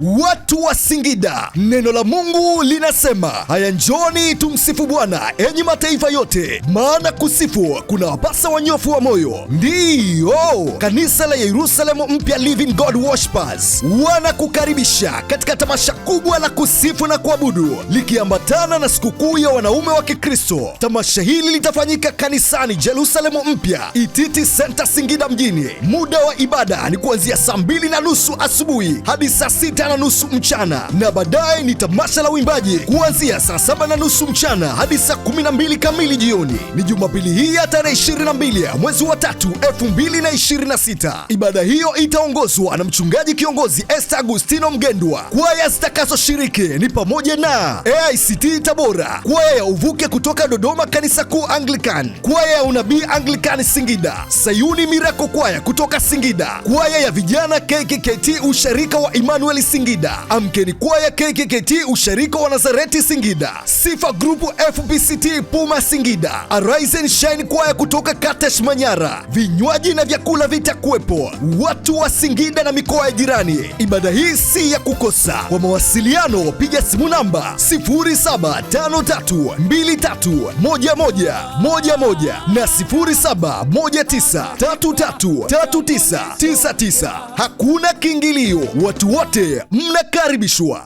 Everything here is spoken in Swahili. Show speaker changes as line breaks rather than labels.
Watu wa Singida, neno la Mungu linasema, haya njoni tumsifu Bwana enyi mataifa yote, maana kusifu kuna wapasa wanyofu wa moyo. Ndiyo, kanisa la Yerusalemu Mpya Living God Worshipers wanakukaribisha katika tamasha kubwa la kusifu na kuabudu likiambatana na sikukuu ya wanaume wa Kikristo. Tamasha hili litafanyika kanisani Jerusalemu Mpya, Ititi Center, Singida mjini. Muda wa ibada ni kuanzia saa 2:30 asubuhi hadi saa 6:30 mchana, na baadaye ni tamasha la uimbaji kuanzia saa 7:30 mchana hadi saa 12 kamili jioni. Ni Jumapili hii ya tarehe 22 mwezi wa 3 2026. Ibada hiyo itaongozwa na mchungaji kiongozi Esther Agustino Mgendwa. Kwaya zitakazoshiriki ni pamoja na AICT Tabora, kwaya ya Uvuke kutoka Dodoma kanisa kuu Anglican, kwaya ya Unabii Anglican Singida, Sayuni Miracle kwaya kutoka Singida, kwaya ya vijana KKKT usharika wa Emmanuel Singida, Amkeni kwaya KKKT usharika wa Nazareti Singida, Sifa Group FPCT Puma Singida, Arise and Shine kwaya kutoka Katesh Manyara. Vinywaji na vyakula vitakuwepo. Watu wa Singida na mikoa ya jirani, ibada hii si ya kukosa. Kwa mawasiliano piga simu namba 0753231111 na 0719333999. Hakuna kiingilio, watu wote mnakaribishwa.